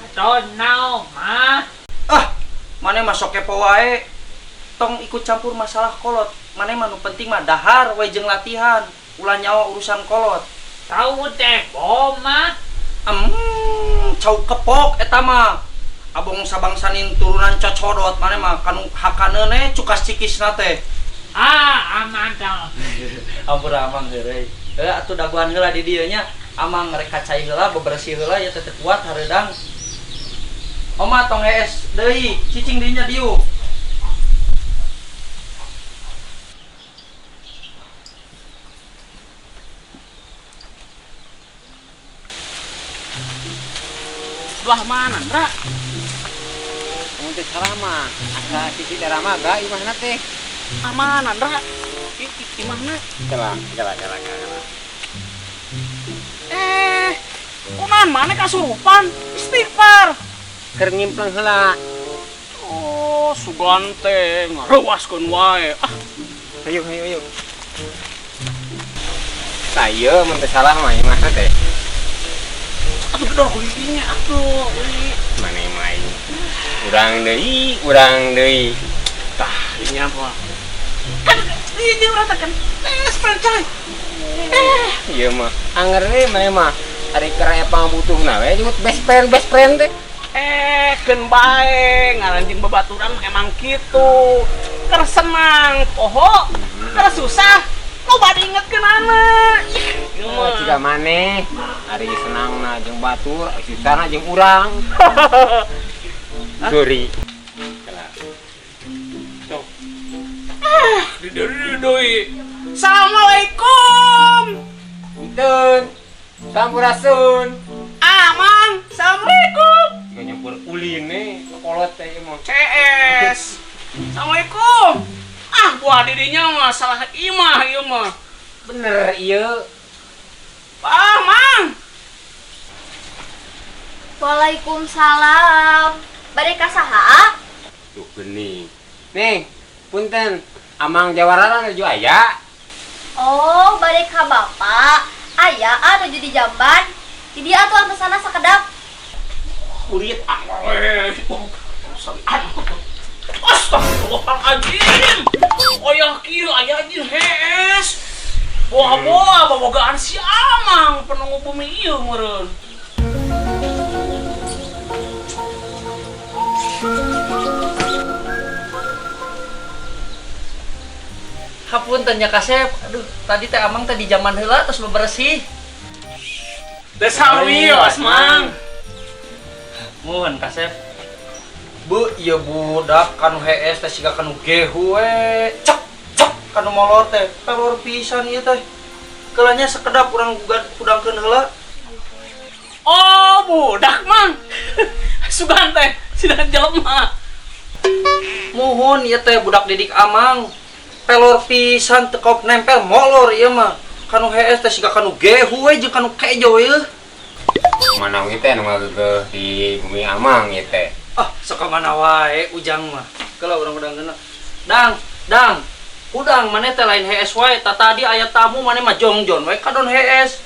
Atau nama? Ah, maneh mah sok kepo wae. Tong ikut campur masalah kolot. Maneh mah nu penting mah dahar we jeung latihan. Ulah nyawa urusan kolot. Tahu teh boma? Cau kepok eta mah. Abong sabangsanin turunan cocodot maneh mah kanu hakaneun we cukas cikisna teh. Ah, aman tah. Ampura amang heureuy. Heuh atuh daguan heula di dieu nya. Amang rek kacai heula bebersih heula ya teh teu kuat hareudang. Oma tong hees deui, cicing deui nya diuk. Sebelah mana, Ndra? Mun teu salah mah, asa sisi darah mah imahna teh. Mana, Ndra? Imahna? Kela, kela, kela, kela. Kunaon maneh kasurupan? Istighfar. Keur ngimpleng heula. Oh, sugan teh ngareuwaskeun wae. Ah, Hayu, hayu, hayu. Tah ieu mun teu salah mah imahna teh. Atuh gedor ku didinya atuh. Maneh mah aing. Urang deui, urang deui. Tah, dinya mah. Kan di urang teh kan franchise. Ieu mah anger we maneh mah. Ari keur aya pangabutuhna we nyebut best friend, best friend teh. Keun bae ngaran jeung babaturan emang kitu. Keur senang poho, keur susah loba diingetkeunana. Ih, ieu mah. Ciga maneh, ari senangna jeung batur, ari susahna jeung urang. Sorry. Sok. Ah, di deui. Assalamualaikum. Punten. Sampurasun. Amang, assalamualaikum. Jika nyampur ulin nih, kolot teh ieu mah. CS. Assalamualaikum. Ah, buah didinya mah salah imah ieu mah. Bener ieu. Ah, Mang. Waalaikumsalam. Bade ka saha? Tuh geuning. Nih, punten. Amang Jawara nuju aya. Oh, bade ka bapak. Aya ah nuju di jamban. Di dieu atuh antosana sakedap. Kulit aweh. Astagfirullahaladzim. Oyah kieu aya jeung hees. Boa-boa bobogaan si Amang penunggu bumi ieu meureun. Hapunten nya Kasep. Aduh, tadi teh Amang teh di zaman heula terus bebersih. Teh sawios, Mang. Muhun Kasep. Bu, ieu budak kanu hees teh siga kanu gehu we. Cek cek kanu molor teh. Pelor pisan ieu teh. Keulanya sekedap urang hudangkeun heula. Oh, budak, Mang. Sugan teh sidan jelema. Muhun ieu teh budak didik Amang. Pelor pisan teu kop nempel molor ieu mah. Kanu hees teh siga kanu gehu we jeung kanu kejo ieu. Mana we teh nu ngagegeuh di bumi Amang ieu teh. Ah, sok mana wae ujang mah. Keula urang hudangkeun. Dang, dang. Hudang maneh teh lain hees wae. Ta tadi aya tamu maneh mah jongjon we kadon hees.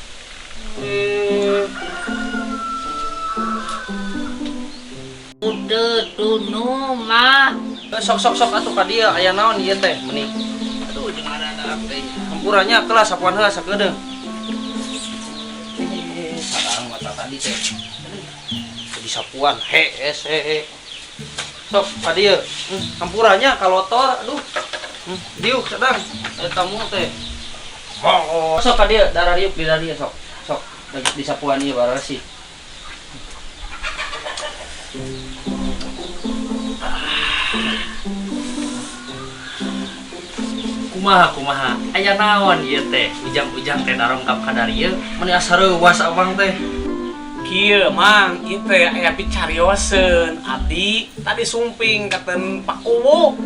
Teu tunu mah. Sok sok sok atuh ka dieu aya naon ieu teh meni. Aduh jeung ada teh. Hampuranya kelas sapuan heula sakedeung. Sarang mata tadi teh. Di sapuan he es he. Sok ka dieu. Hampuranya kalotor aduh. Diuk sadang eta tamu teh. Oh, sok ka dieu darah riuk di dieu sok. Sok di sapuan ieu barasih. Kumaha kumaha aya naon ieu teh ujang-ujang teh darongkap ka darieu meni asa reuwas abang teh. Kieu mang ieu teh aya picarioseun abdi tadi sumping katen Pak Kuwu.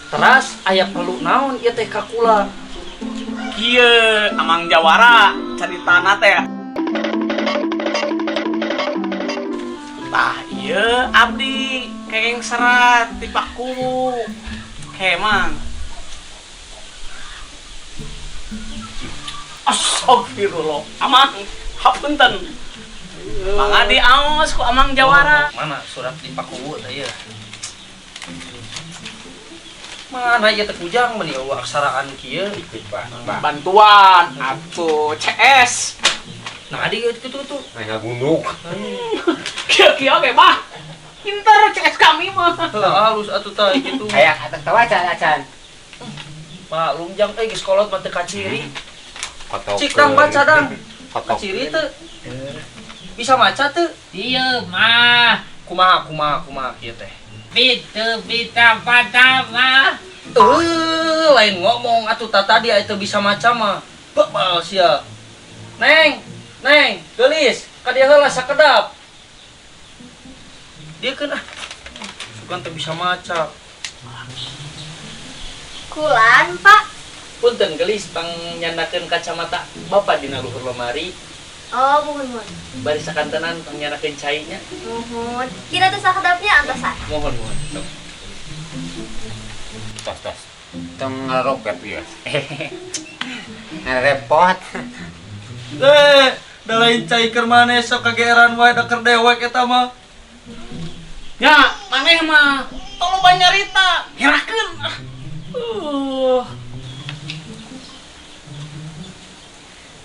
Teras aya perlu naon ieu teh ka kula? Kieu Amang Jawara caritana teh. Tah ieu abdi kengeng serat ti Pak Kuwu. Ke mang. Astagfirullah. Amang, hapunten. Mangga diaos ku Amang Jawara. Oh, mana surat di Pak Kuwu teh ieu? Mana ieu teh kujang meni eueuh aksaraan kieu? Bantuan atuh CS. Nah, adi ieu kitu tuh. Aya gunduk. Kieu-kieu ge mah. Pinter CS kami mah. Heuh, halus atuh tah kitu. Aya atas tawa acan. Maklum jang euy geus kolot mah teu kaciri. Kotok. Cik dang baca dang. Kotok. Kaciri teu. Bisa maca teu? Ieu mah. Kumaha kumaha kumaha kieu teh? Bitu bita bata mah. Lain ngomong atuh ta tadi aya teu bisa maca mah. Bebal sia. Neng, neng, geulis, ka dieu heula sakedap. Dieu keun ah. Sugan teu bisa maca. Kulan, Pak. Punten geulis pang nyandakeun kacamata Bapak dina luhur lemari. Oh, muhun muhun. Bari sakantenan pang nyandakeun cai nya. Muhun. Kira teh sakedapnya antosan. Mohon muhun. Sok. Tos tos. Tong ngarokep ieu. Ngarepot. Da lain cai keur maneh sok kageeran wae da keur dewek eta mah. Nya, maneh mah tong loba nyarita, ngerakeun.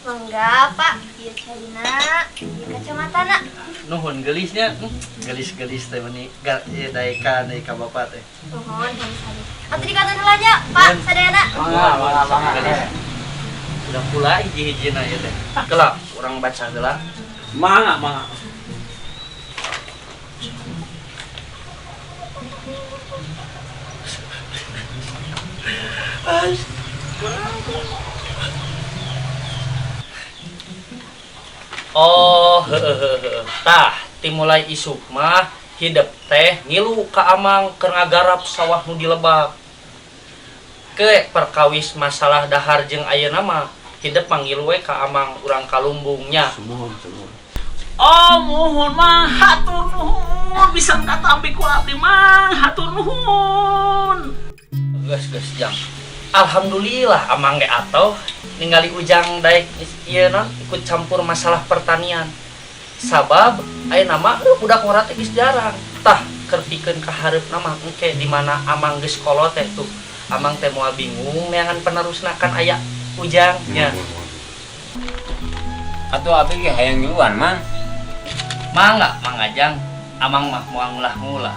Mangga, Pak. Ieu caina, ieu kacamatana. Nuhun geulisnya. Geulis-geulis teh meni ieu daekan deui ka bapak teh. Nuhun, sami-sami. Atuh dikantun heula nya, Pak, sadayana. Mangga, mangga, mangga. Udah pula hiji-hijina ieu teh. Kelak, urang baca heula. Mangga, mangga. Oh, hehehe. Tah, timulai isuk mah hidep teh ngilu ka amang keur ngagarap sawah nu dilebak. Ke perkawis masalah dahar jeung ayeuna mah hidep mah ngilu we ka amang urang kalumbungnya. Sumuhun, sumuhun. Oh, muhun mah hatur nuhun bisa katampi ku abdi mah hatur nuhun. Geus geus jang. Alhamdulillah amang ge atoh ningali ujang daek ieu naon ikut campur masalah pertanian. Sabab ayeuna mah budak ngora teh geus jarang. Tah keur pikeun ka hareupna mah engke di mana amang geus kolot teh tuh. Amang teh moal bingung neangan penerusna kan aya ujang nya. Atuh abdi ge hayang ngiluan, Mang. Mangga, Mang Ajang. Amang mah moal ngulah-ngulah.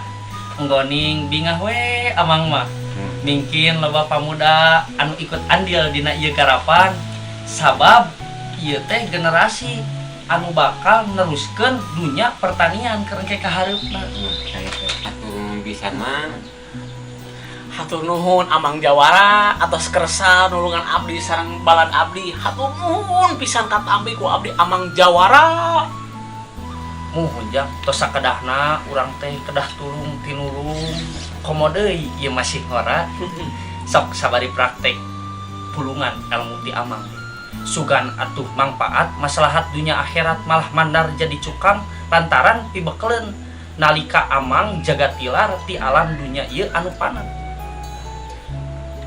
Enggoning bingah we amang mah. Mungkin loba pamuda anu ikut andil dina ieu garapan sabab ieu teh generasi anu bakal neruskeun dunya pertanian keur engke ka hareupna. Hatur pisan, Mang. Hatur nuhun Amang Jawara atas kersa nulungan abdi sareng balan abdi. Hatur nuhun pisan katampi ku abdi Amang Jawara. Muhun jang tos sakedahna urang teh kedah tulung tinulung. Komo deui ieu masih ngora. Sok sabari praktek pulungan ilmu ti amang. Sugan atuh mangpaat maslahat dunya akhirat malah mandar jadi cukang lantaran pibekeleun nalika amang jaga tilar ti alam dunya ieu anu panan.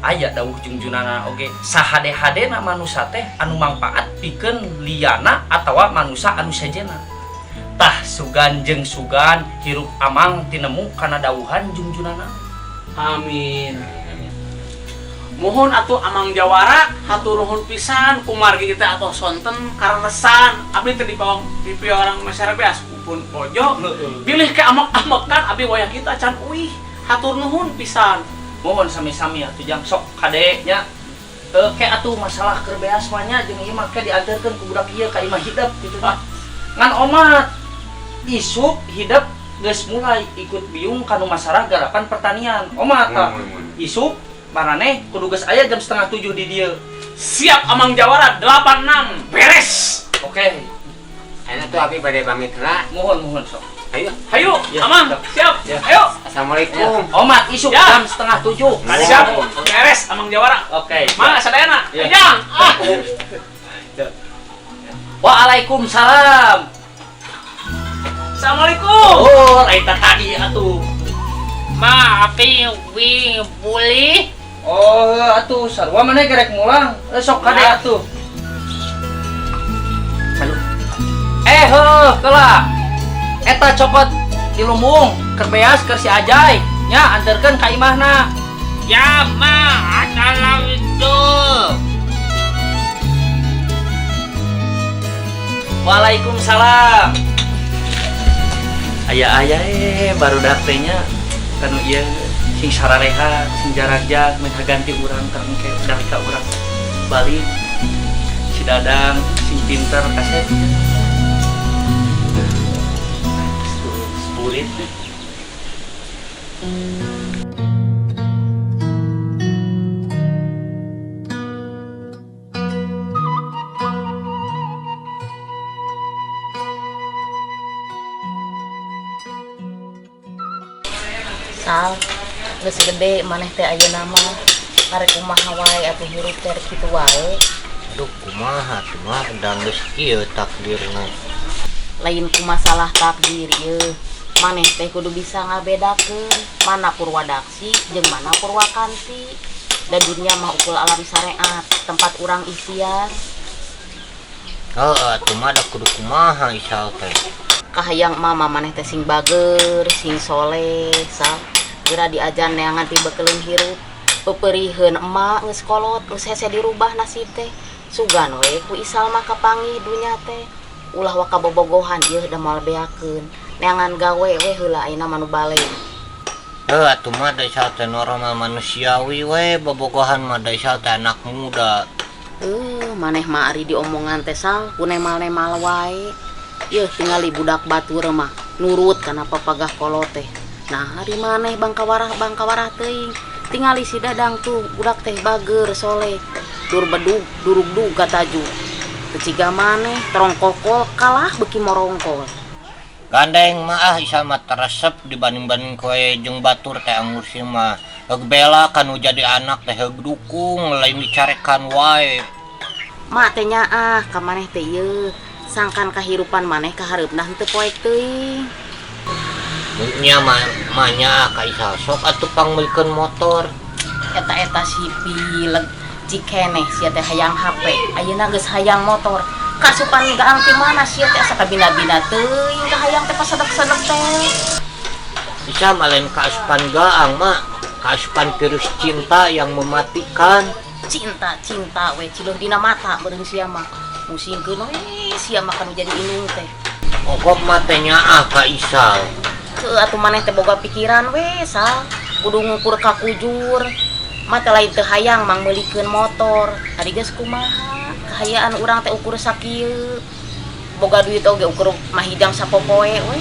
Aya dawuh jungjunana oge sahade-hadena manusa teh anu mangpaat pikeun liyana atawa manusa anu sejena. Tah sugan jeung sugan hirup amang tinemu kana dawuhan jungjunana. Amin. Mohon atuh Amang Jawara hatur nuhun pisan kumargi kita atau sonten karesan abdi teh dipawang di orang masyarakat beas pun bojo bilih ke amak-amakan abdi wayah kita can uih hatur nuhun pisan. Mohon sami-sami atuh jang sok kade nya. Ke atuh masalah keur beas mah nya jeung ieu mah ke diantarkeun ku budak ieu ka imah hidep kitu mah. Ngan omat isuk hidep geus mulai ikut biung kanu masalah garapan pertanian. Omat tah. Isuk maraneh kudu geus aya jam 6:30 di dieu. Siap Amang Jawara 86 beres. Oke. Ayeuna tuh abi bade pamit heula. Mohon mohon sok. Ayo. Hayu, Ya, Amang, siap. Ya. Ayo. Assalamualaikum. Ya. Omat isuk Ya. jam 6:30. Siap. Beres Amang Jawara. Oke. Mangga sadayana. Ya. Jang. Ah. Ya. Waalaikumsalam. Assalamualaikum. Oh, eta tadi atuh. Ma, api wi boleh. Oh, atuh sarua maneh gerek mulang. Sok kade atuh. Aduh. Heuh, keula. Eta cokot di lumbung, keur beas keur si Ajay. Nya anterkeun ka imahna. Ya, Ma, assalamualaikum. Waalaikumsalam. Aya-aya barudak teh nya kanu ieu sing sararehat, sing jaragjag meh ganti urang terengke dalika urang balik. Si Dadang sing pinter kasep. Spurit. Sal, geus gede maneh teh ayeuna mah karek kumaha wae atuh hirup teh rek kitu wae. Aduh kumaha tuh mah da geus kieu takdirna. Lain ku masalah takdir ieu. Maneh teh kudu bisa ngabedakeun mana purwadaksi jeung mana purwakanti. Da dunia mah ukul alam syariat, tempat urang ikhtiar. Heeh atuh mah da kudu kumaha isal teh. Kahayang mama maneh teh sing bager, sing soleh, Sal. Geura diajan neangan ti bekeleun hirup. Peperiheun emak geus kolot, geus hese dirubah nasib teh. Sugan we ku Isal mah kapanggih dunya teh. Ulah waka bobogohan ieu da moal beakeun. Neangan gawe we heula ayeuna mah nu balik. Heuh atuh mah da Isal teh normal manusiawi we, bobogohan mah da Isal teh anak muda. Maneh mah ari diomongan teh Sal, ku nemal-nemal wae. Yeuh tingali budak batur mah nurut kana papagah kolot teh. Nah, ari maneh bangkawarah teuing. Tingali si Dadang tuh budak teh bager soleh. Dur bedug durugdug kataju. Teu ciga maneh terongkokol kalah beuki morongkol. Gandeng mah ah Isal mah teresep dibanding-banding koe jeung batur teh anggur sih mah. Heug bela kanu jadi anak teh heug dukung lain dicarekan wae. Mak teh nyaah ka maneh teh ieu. Sangkan kahirupan maneh kahareupna henteu poek teuing. Nya mah nyaah ka Isal sok atuh pangmeulikeun motor. Eta-eta si pileg cikeneh sia teh hayang HP, ayeuna geus hayang motor. Kasupan gaang ti mana sia teh asa kabina-bina teuing kahayang teh pasedek-sedek teh. Isal mah lain kaasupan gaang mah, kaasupan virus cinta yang mematikan. Cinta-cinta we ciluh dina mata beureum sia mah. Musingkeun we sia mah kanu jadi indung teh. Pokok mah teh nyaah ka Isal. Heuh atuh maneh teh boga pikiran we Sal, kudu ngukur ka kujur. Mah teh lain teu hayang mang meulikeun motor. Ari geus kumaha? Kahayaan urang teh ukur sakieu. Boga duit oge ukur mahijang sapopoe we.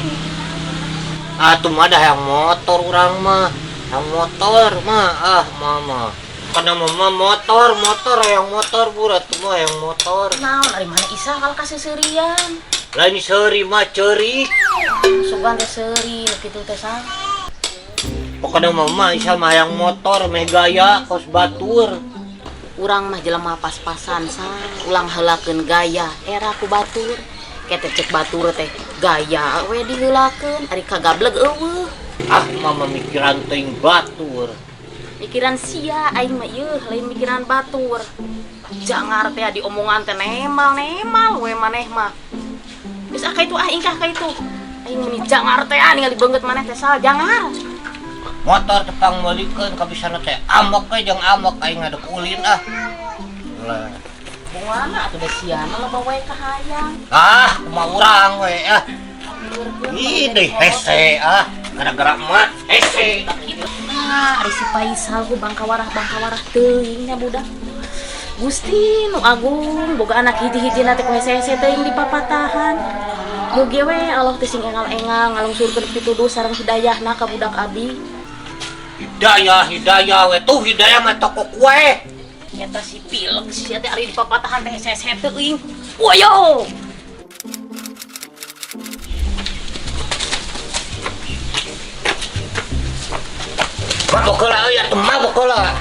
Atuh mah da hayang motor urang mah. Hayang motor mah ah mama. Kana mama motor, motor hayang motor burat tuh mah hayang motor. Naon ari mana Isal kalau kaseuserian? Lain seuri mah ceurik. Sugan teh seuri nu kitu teh Sal. Pokona mama Isal mah hayang motor meh gaya kos batur. Urang mah jelema pas-pasan Sal, ulang heulakeun gaya era ku batur. Kete cek batur teh gaya we diheulakeun ari kagableg eueuh. Ah mama mikiran teuing batur. Mikiran sia aing mah ieu lain mikiran batur. Jangar teh diomongan teh nemal-nemal we maneh mah. Geus ah ka itu ah ingkah ka itu. Aing meni jangar teh ah ningali beungeut maneh teh sal jangar. Motor tepang meulikeun kabisana teh amok we jeung amok aing ngadek ulin ah. Lah. Bungana atuh da sia mah loba wae kahayang. Ah, kumaha urang we ah. Ih, deui hese ah. Gara-gara emak hese. Nah, ari si Faisal ku bangkawarah teuing nya budak. Gusti nu agung boga anak hiji-hijina teh ku hese-hese teuing dipapatahan. Mugi we Allah teh sing engal-engal ngalungsurkeun pituduh sareng hidayahna ka budak abi. Hidayah, hidayah we tuh hidayah mah toko kue. Eta si pilek sia teh ari dipapatahan teh hese-hese teuing. Woyo. Mabok heula euy atuh mabok heula.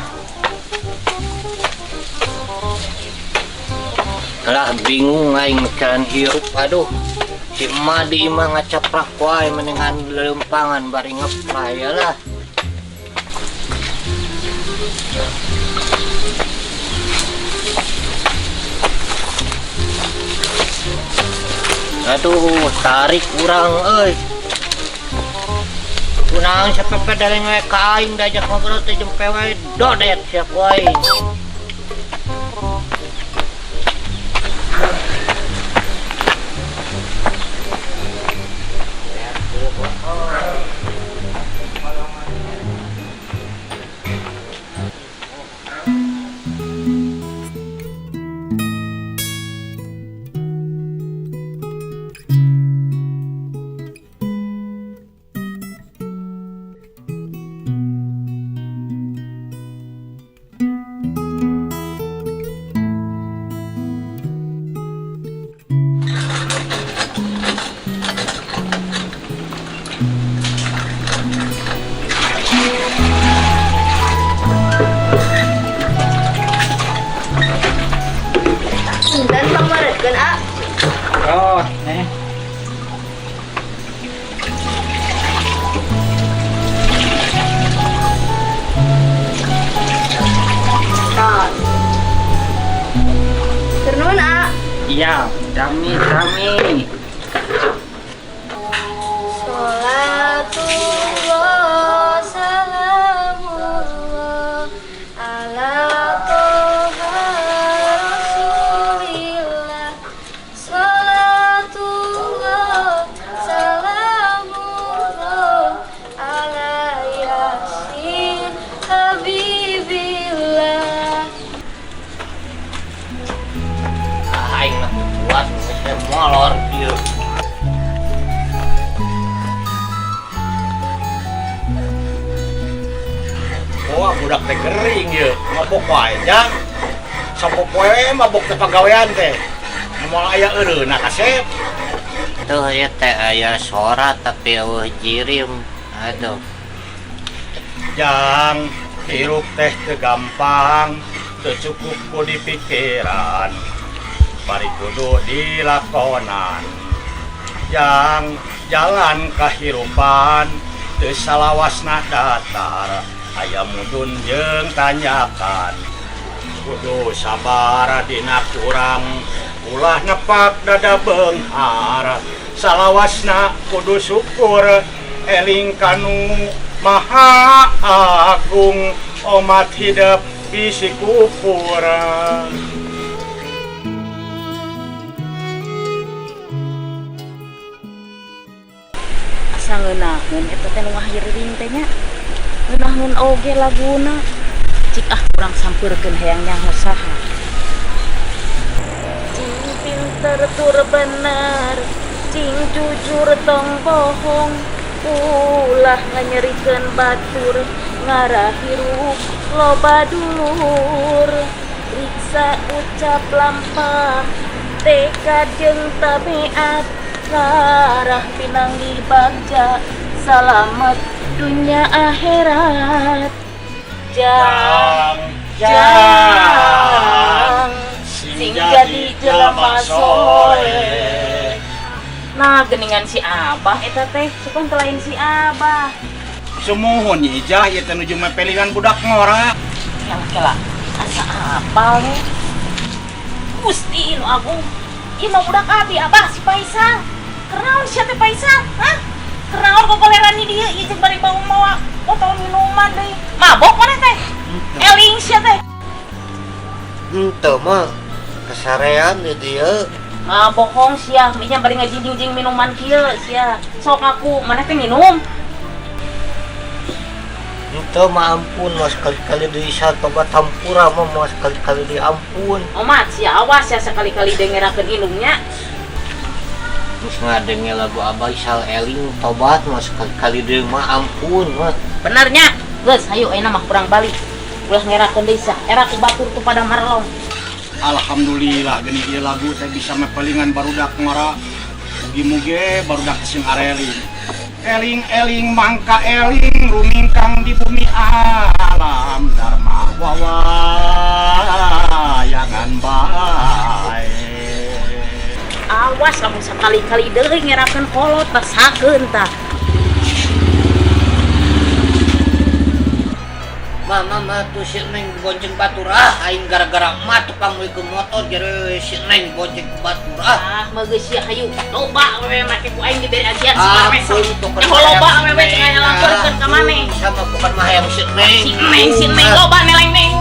Lah bingung aing mikiran hirup aduh. Si emak di imah ngacaprak wae mendingan leumpangan bari ngepay ya lah. Aduh, tarik urang euy. Kunaon sapepe daleng we ka aing diajak ngobrol teh jempe wae dodet sia ku aing. Dan pangmaretkeun ah. Oh, nih. Tos. Turun ah. Iya, kami kami. Sholatullah salamullah ala toha rasulillah. Sholatullah salamullah ala yasin habibillah. Ah, aing mah teu kuat geus molor ieu. Wah, budak teh gering ye, mabok wae jang. Sapopoe mabok teh pagawean teh. Moal aya eureuna kasep. Tuh ya teh aya sora tapi eueuh jirim. Aduh. Jang, hirup teh teu gampang, teu cukup ku dipikiran. Bari kudu dilakonan. Jang, jalan kahirupan teu salawasna datar. Aya mudun jeung tanyakan. Kudu sabar dina kurang, ulah nepak dada beunghar. Salawasna kudu syukur, eling kanu maha agung, omat hidep bisi kupur. Asa ngeunaheun eta teh nu ngahiring teh nya. Ngeunaheun oge laguna. Cik ah urang sampeurkeun hayang nyaho saha. Cing pinter tur bener, cing jujur tong bohong, ulah nganyerikeun batur, ngarah hirup loba dulur. Riksa ucap lampah, tekad jeung tabiat, ngarah pinanggih bagja, salamet dunya akhirat. Jang, jang, sing jadi jelema soleh. Nah, geningan si Abah eta teh, sukan telain si Abah. Sumuhun ijah ieu teh nuju mepelingan budak ngora. Kela-kela, asa apal we. Gusti nu agung, ieu mah budak abi Abah si Faisal. Kunaon sia teh, Faisal? Hah? Kunaon gogoleran di dieu ieu jeung bari bau mawa botol minuman deui. Mabok maneh teh? Eling sia teh. Henteu mah, kesarean di dieu. Ah, bohong sia, minya bari ngajingjing minuman kieu sia. Sok aku, maneh teh minum. Henteu mah, ampun mah, sekali-kali deui sa tobat hampura mah mah, sekali-kali deui ampun. Omat sia, awas ya sekali-kali deui ngerakeun indungnya. Terus ngadenge lagu Abah Isal eling tobat mah, sekali-kali deui mah ampun mah. Benernya. Geus, hayu ayeuna mah kurang balik. Ulah ngerakeun deui sia. Era ku batur tuh pada marlong. Alhamdulillah, gini ieu lagu teh bisa mepelingan barudak ngora. Mugi-mugi barudak sing areling. Eling-eling mangka eling rumingkang di bumi alam dharma wawayangan bae. Awas lamun sekali-kali deui ngerakeun kolot, rasakeun tah. Mama mah tuh si Neng bonceng batur ah, aing gara-gara emak tukang ke motor jadi si Neng bonceng batur ah. Ah, mah geus sia, hayu. Loba awewe make ku aing diberi ajian si Ah, Marmes. pun bukan Nyaho loba awewe cenah laporkeun ka maneh. Sama bukan mah yang si Neng. Si Neng, si Neng loba neleng-neng.